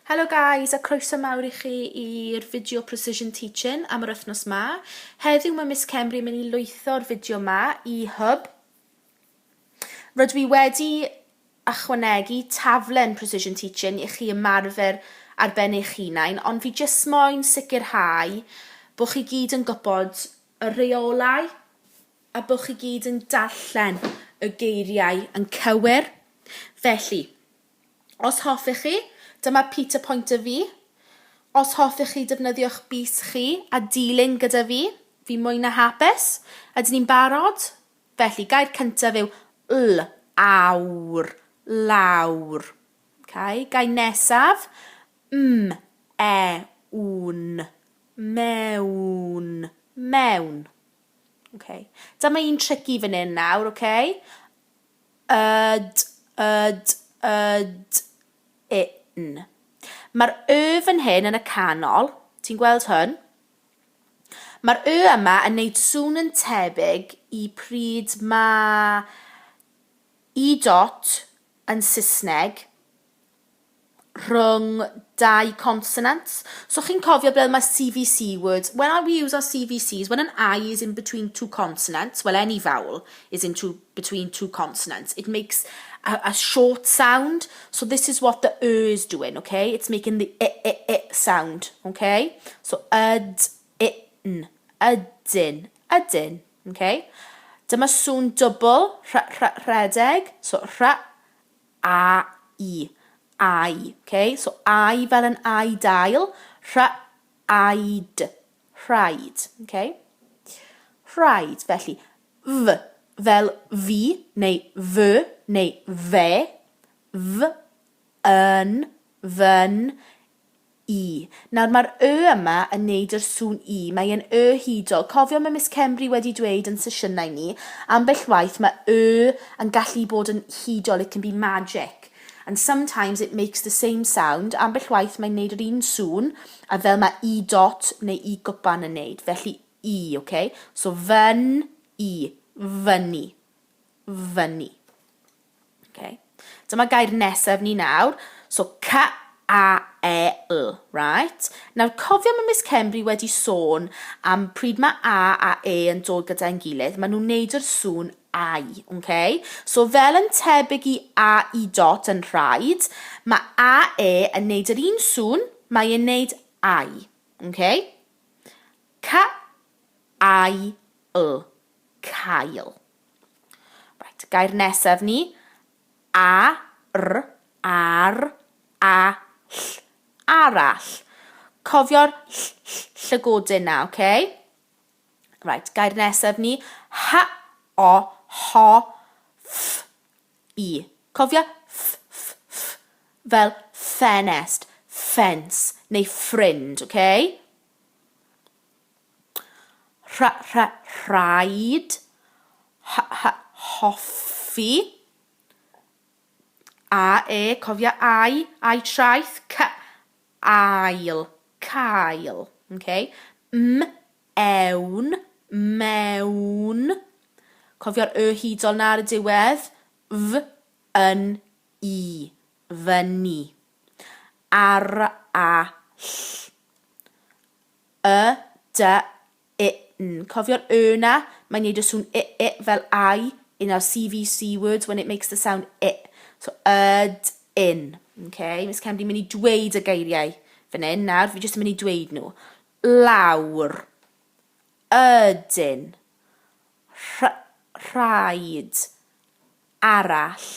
Helo guys a croeso mawr i chi i'r fideo Precision Teaching am yr wythnos ma. Heddiw mae Miss Cemri yn mynd i lwytho'r fideo ma i Hwb. Rydw i wedi ychwanegu taflen Precision Teaching i chi ymarfer ar ben eich hunain, ond fi jyst moyn sicrhau bod chi gyd yn gwybod y rheolau a bod chi gyd yn darllen y geiriau yn cywir. Felly, Os hoffech chi, dyma Peter Pointer fi. Os hoffech chi defnyddio'ch bys chi a dilyn gyda fi, fi mwy na hapus. Ydyn ni'n barod? Felly, gair cyntaf yw l, awr, lawr. Okay. Gair nesaf, m, e, wn, mewn, mewn. Okay. Dyma un tricky fan hyn nawr, okay? Yd, yd, yd, in. Mae'r y fan hyn yn y canol, ti'n gweld hwn? Mae'r y yma yn neud sŵn yn tebyg i pryd mae i dot yn Saesneg rhwng dau consonant. So chi'n cofio ble mae CVC words. When we use our CVCs, when an I is in between two consonants, well any vowel is in two, between two consonants, it makes a, a short sound. So this is what the ö is doing, okay? It's making the i, i, i sound, okay? So yd, in, ydyn, ydyn, okay? Dyma sŵn dwbl, rh, rh, rhedeg. So rh, A, I, ai. Ok, so ai fel yn ai dail, rh, aid, rhaid. Ok, rhaid. Felly, f fel fi neu fy neu fe, f, yn, fyn, i. Nawr mae'r y yma yn neud yr sŵn i, mae e'n y hudol. Cofio mae Miss Cembri wedi dweud yn sesiynau ni, ambell waith mae y yn gallu bod yn hudol, it can be magic. And sometimes it makes the same sound, ambell waith mae'n neud yr un sŵn a fel mae i dot neu i gwpan yn neud. Felly i, ok? So fyn, i, fyny, fyny. Okay. Dyma gair nesaf ni nawr. So, C, A, E, L. Right? Nawr, cofio mae Miss Cembri wedi sôn am pryd mae A a E yn dod gyda'n gilydd, maen nhw'n neud yr sŵn ai. Okay? So, fel yn tebyg i A, I dot yn rhaid, mae A, E yn neud yr un sŵn, mae e'n neud ai. Okay? C, I, L. Cael. Right, gair nesaf ni. A, r, ar, a, ll, arall. Cofio'r ll, ll, llygodyn na, oce? Okay? Right, gair nesaf ni. H, o, ho, ff, i. Cofio ff, ff, ff, fel ffenest, ffens neu ffrind, oce? Okay? Rh, rh, rhaid. H, h, hoffi. A, E, cofia ai, ai traeth. C, ail, cael. Okay. M, ewn, mewn. Cofio'r y hudol na ar y diwedd. F, yn, i, fyny. Ar, a, ll. Y, d, i, n. Cofio'r y 'na? Mae'n neud y sŵn i, i fel I in our CVC words when it makes the sound i. So yd, in. Okay, Miss Cembri'n mynd i dweud y geiriau fan hyn nawr, fi jyst yn mynd i dweud nhw. Lawr. Ydyn. Rh rhaid. Arall.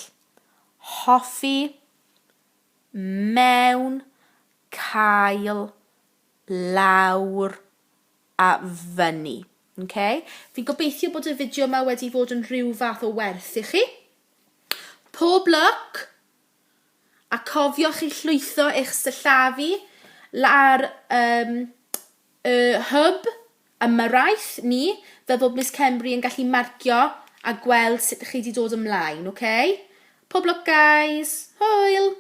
Hoffi. Mewn. Cael. lawr a fyny. Okay? Fi'n gobeithio bod y fideo yma wedi fod yn rhyw fath o werth i chi. Pob lwc! A cofiwch i llwytho eich sillafu ar um, y hwb ymyrraeth ni, fel bod Miss Cembri yn gallu marcio a gweld sut chi wedi dod ymlaen, okay? Pob lwc guys! Hwyl!